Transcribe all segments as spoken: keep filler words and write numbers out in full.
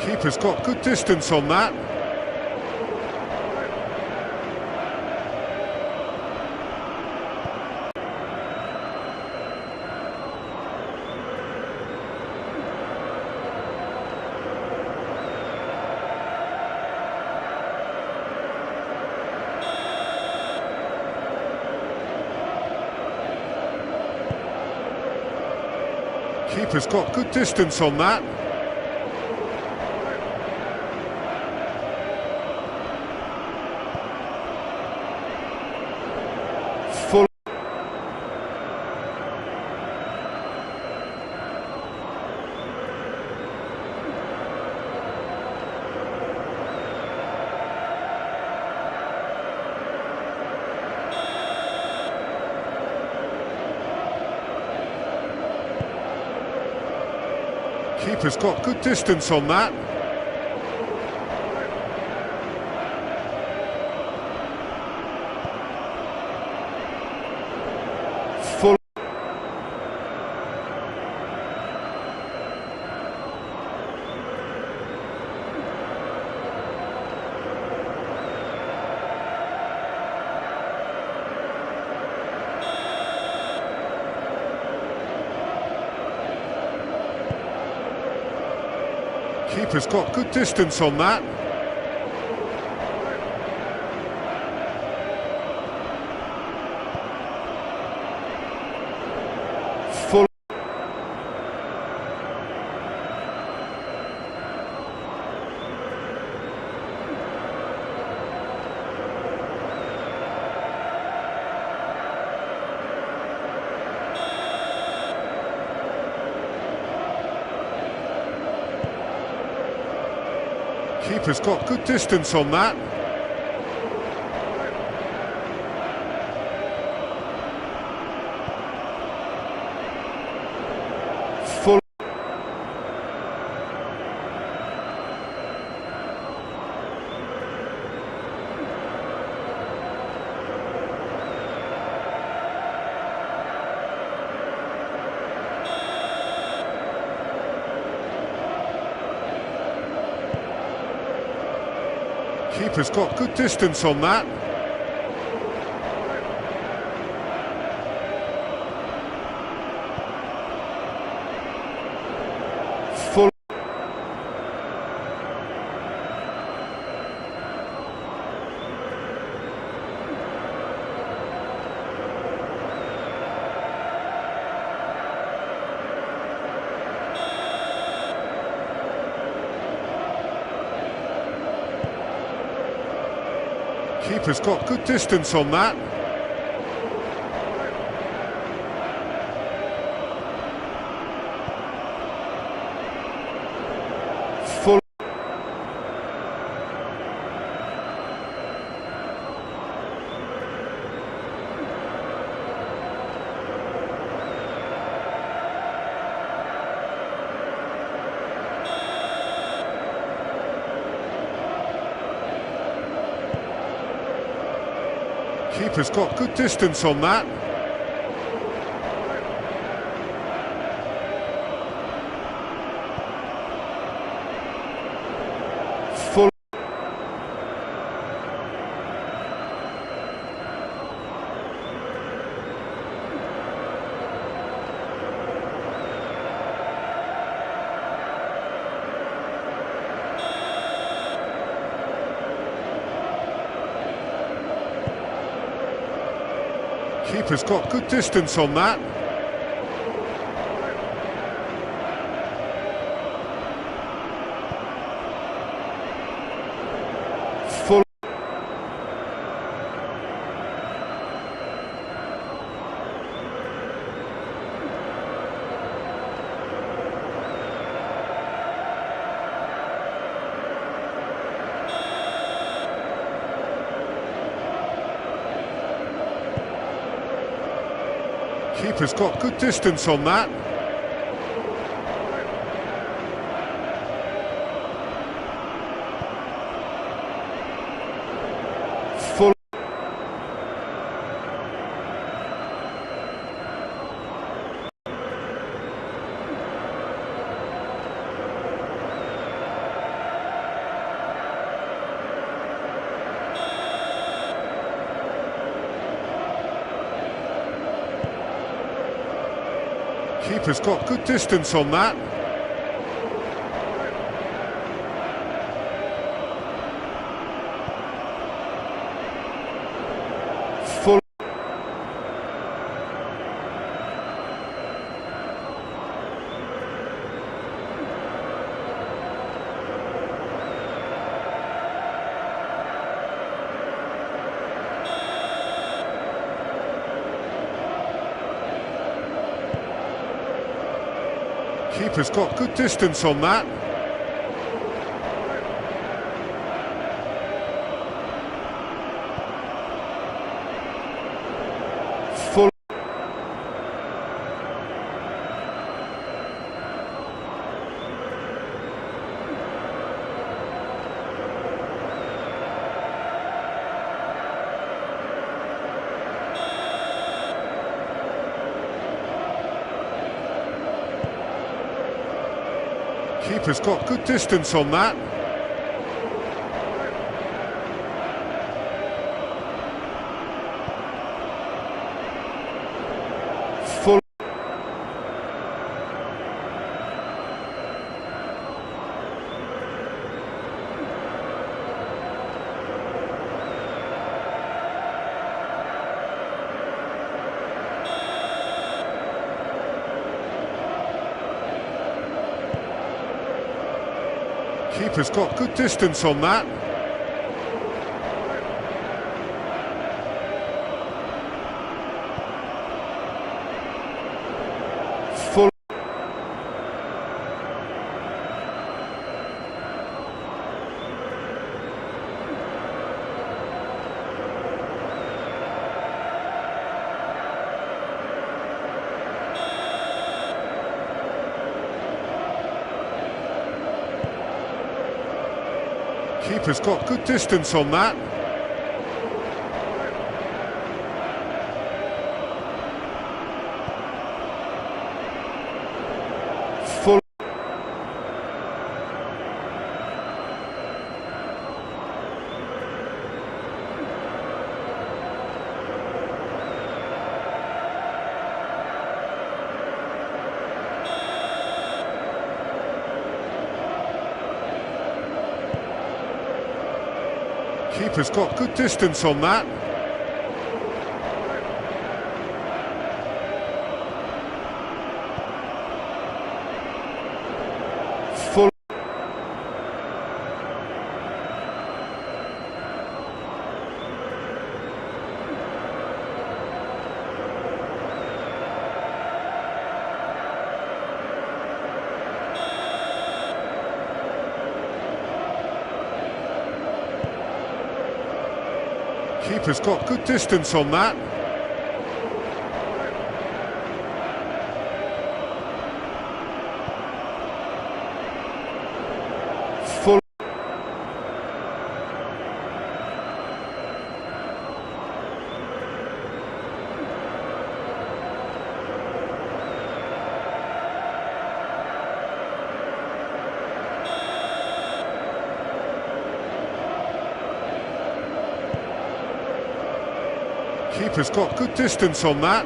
Keeper's got good distance on that. Keeper's got good distance on that. Full. Keeper's got good distance on that. Full. Keeper's got good distance on that. Full. Keeper's got good distance on that. Full. Keeper's got good distance on that. Full. Keeper's got good distance on that. Full. Keeper's got good distance on that. Full. Keeper's got good distance on that. Full. Keeper's got good distance on that. Full. Keeper's got good distance on that. Full. Keeper's got good distance on that. Full. Keeper's got good distance on that. Full. Keeper's got good distance on that. Full. Keeper's got good distance on that. Full. Keeper's got good distance on that. Full. Keeper's got good distance on that. Full. Keeper's got good distance on that.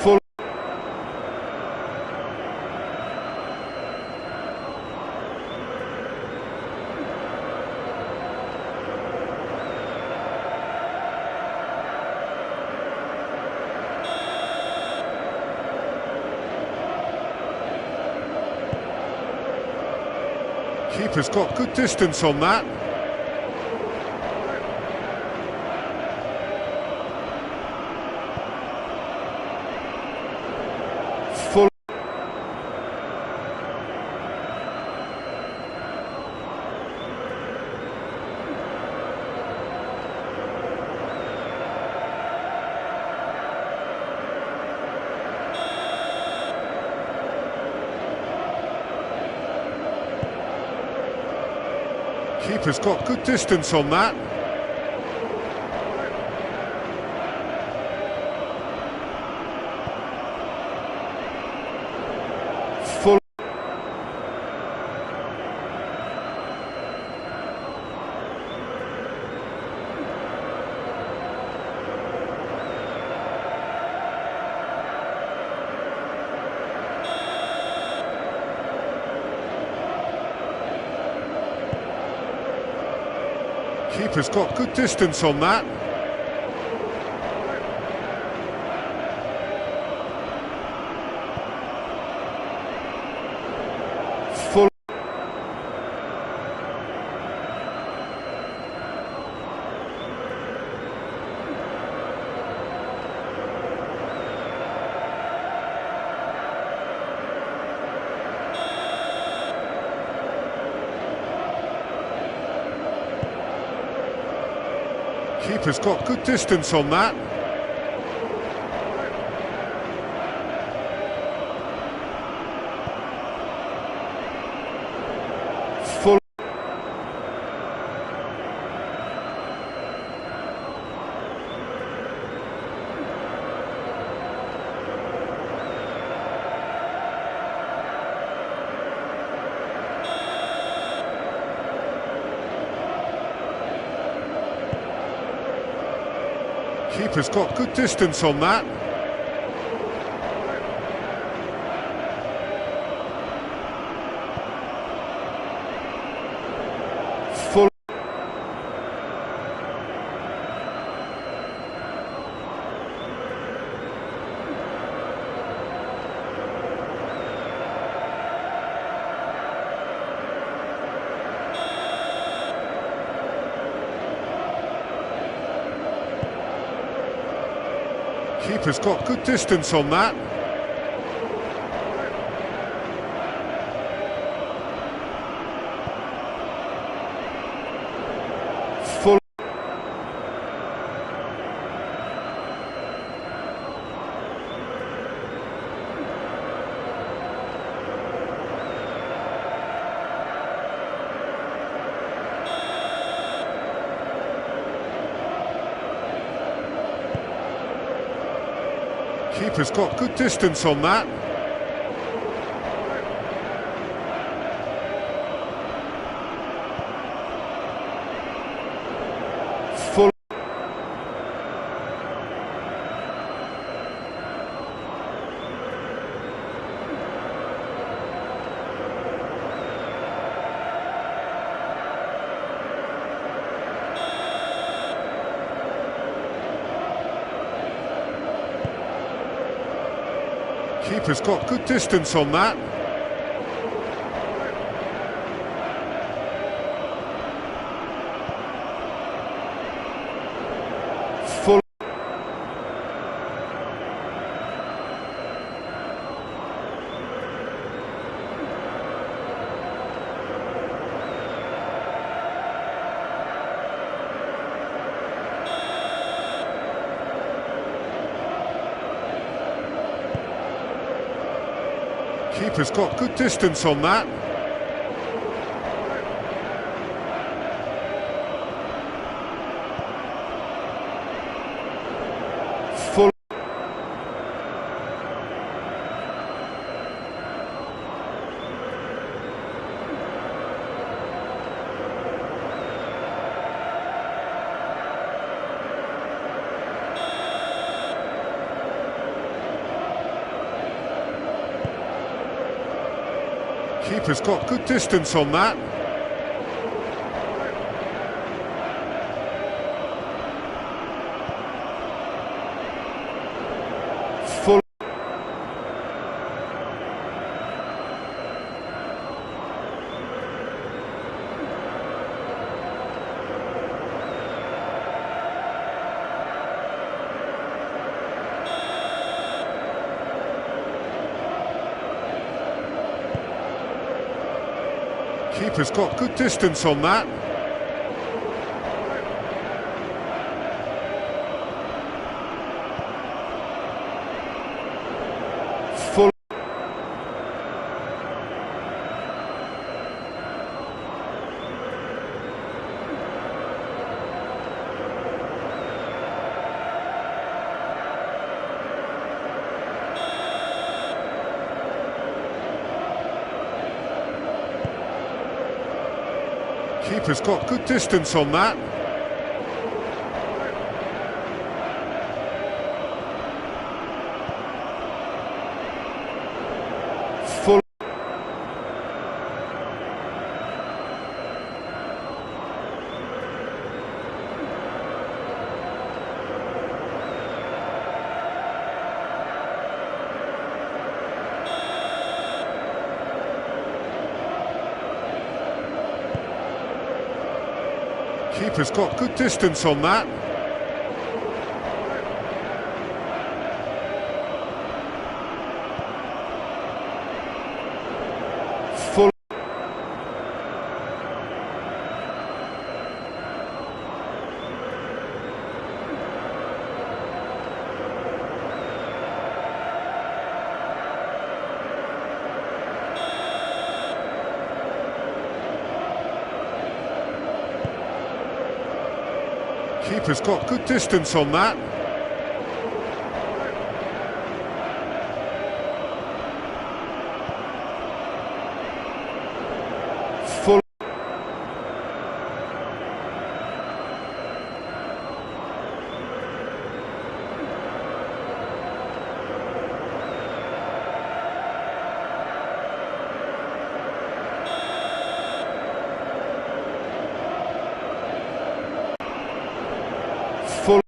Full. Keeper's got good distance on that. Full. Keeper's got good distance on that. Full. Keeper's got good distance on that. Full. Keeper's got good distance on that. Full. Keeper's got good distance on that. Full. Keeper's got good distance on that. Full. Keeper's got good distance on that. Full. Keeper's got good distance on that. Full. Keeper's got good distance on that. Full. Keeper's got good distance on that. Full. Keeper's got good distance on that. Full. Keeper's got good distance on that. Full. Keeper's got good distance on that. Full. Keeper's got good distance on that. Full. Full.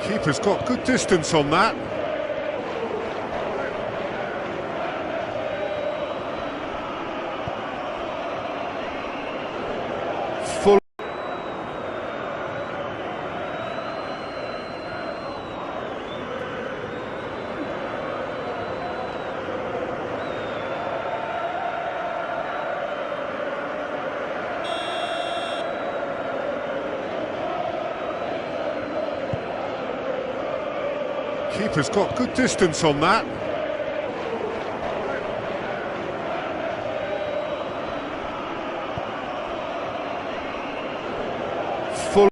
Keeper's got good distance on that. Full. Keeper's got good distance on that. Full.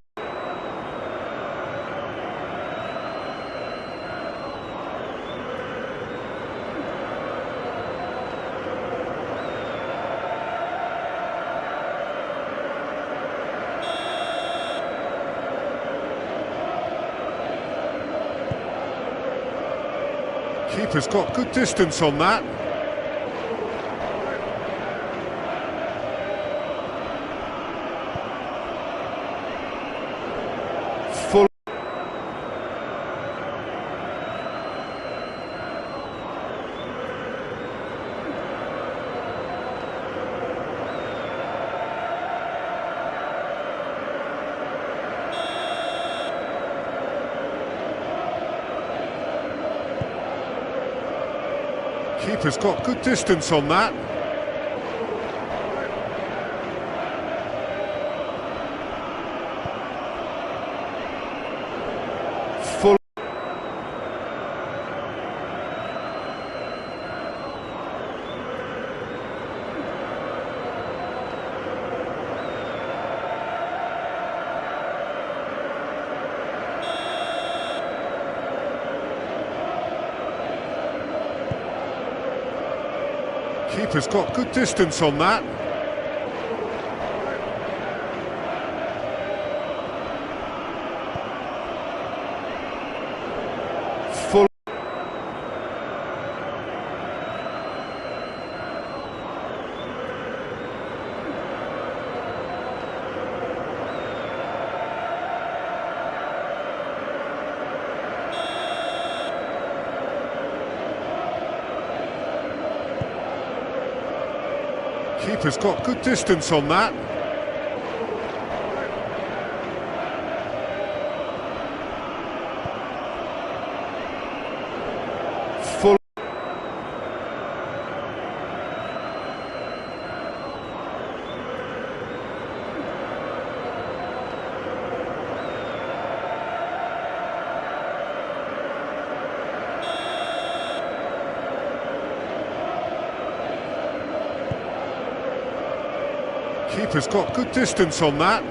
Keeper's got good distance on that. Full. Keeper's got good distance on that. Full. Keeper's got good distance on that. Full. Keeper's got good distance on that. Full. Keeper's got good distance on that.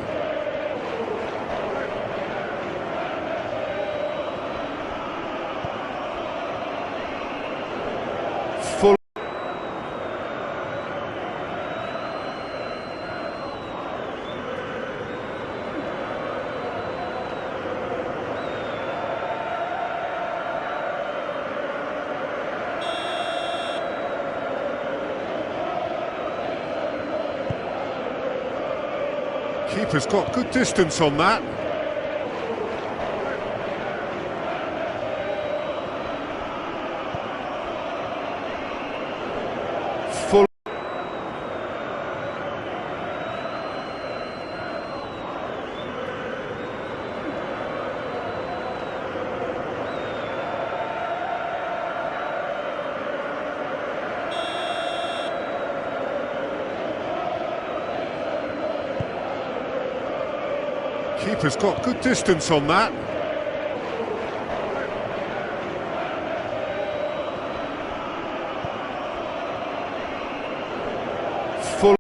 Full. Keeper's got good distance on that. Full. Keeper's got good distance on that. Full.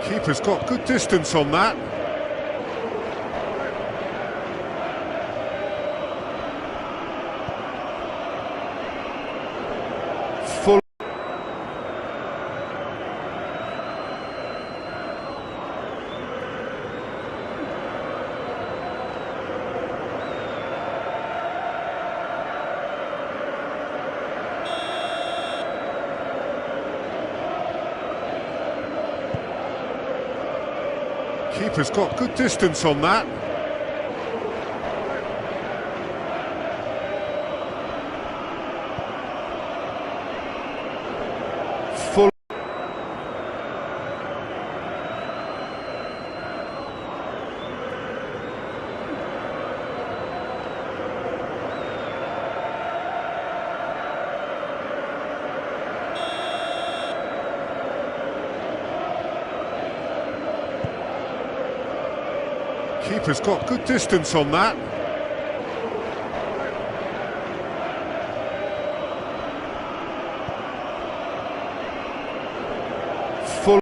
Keeper's got good distance on that. Full. Keeper's got good distance on that. Full. Keeper's got good distance on that. Full.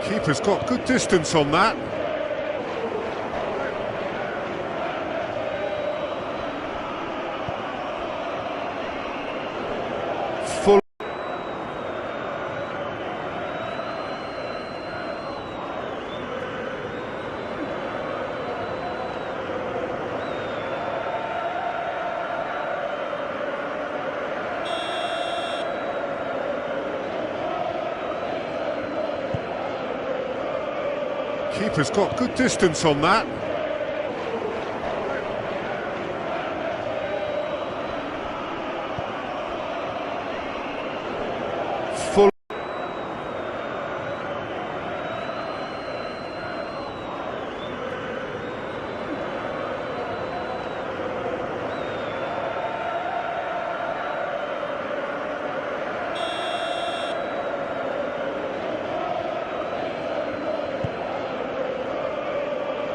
Keeper's got good distance on that. Full. Keeper's got good distance on that. Full.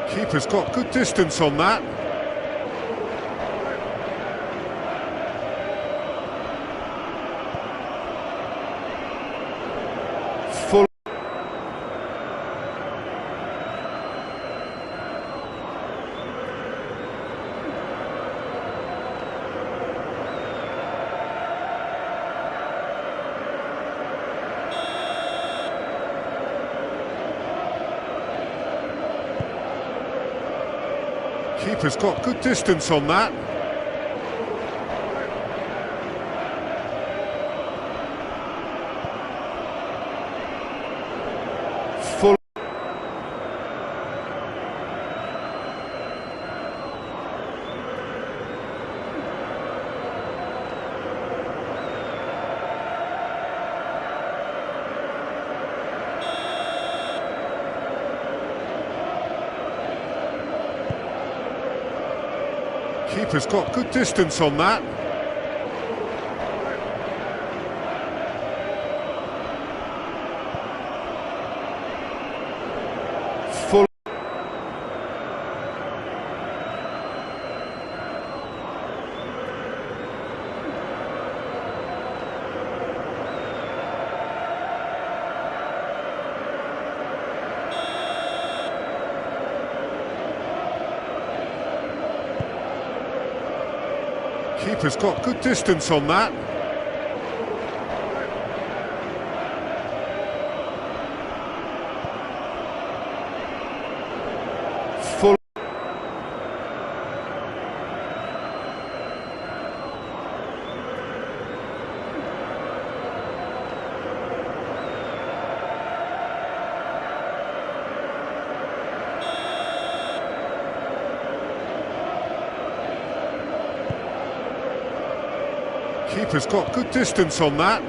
Keeper's got good distance on that. Full. Keeper's got good distance on that. Full. Keeper's got good distance on that. Full. Keeper's got good distance on that. Full. Keeper's got good distance on that.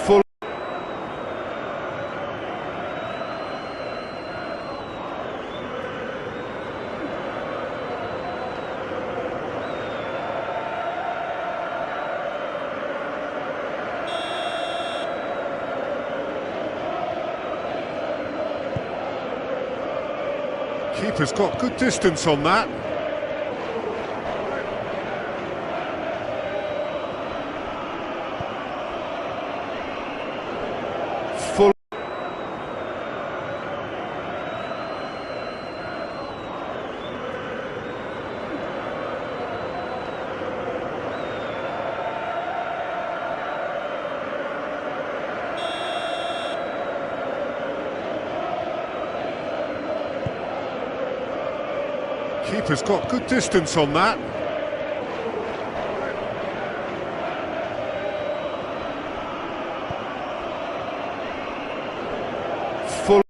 Full. Keeper's got good distance on that. Full. Keeper's got good distance on that. Full.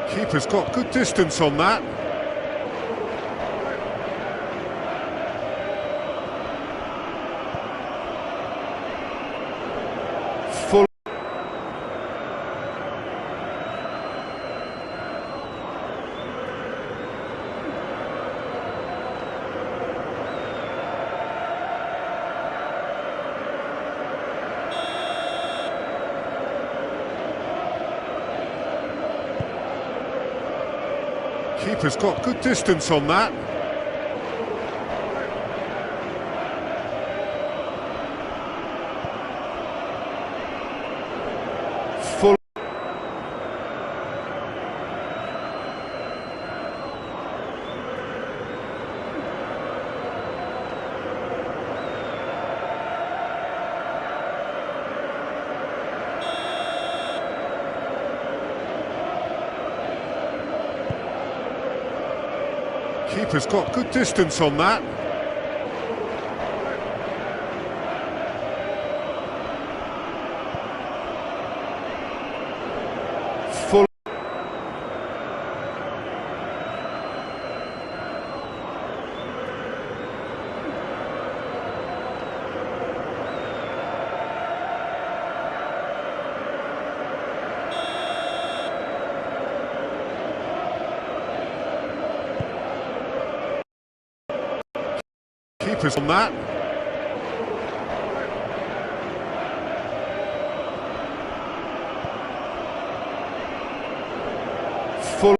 Keeper's got good distance on that. Full. Keeper's got good distance on that. Full. Keeper's got good distance on that. Full. Keeper's on that. Full.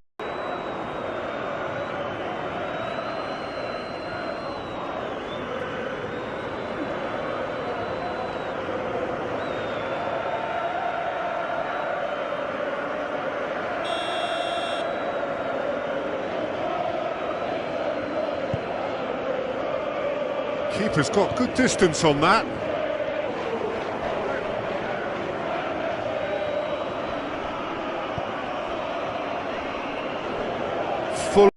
Keeper's got good distance on that. Full.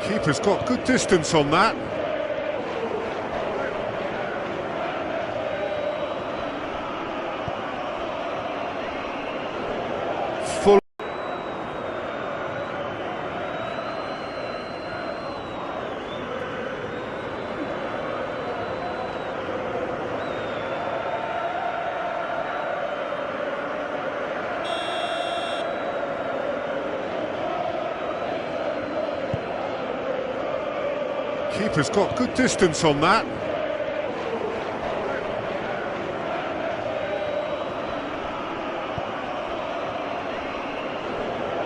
Keeper's got good distance on that. Full. Keeper's got good distance on that.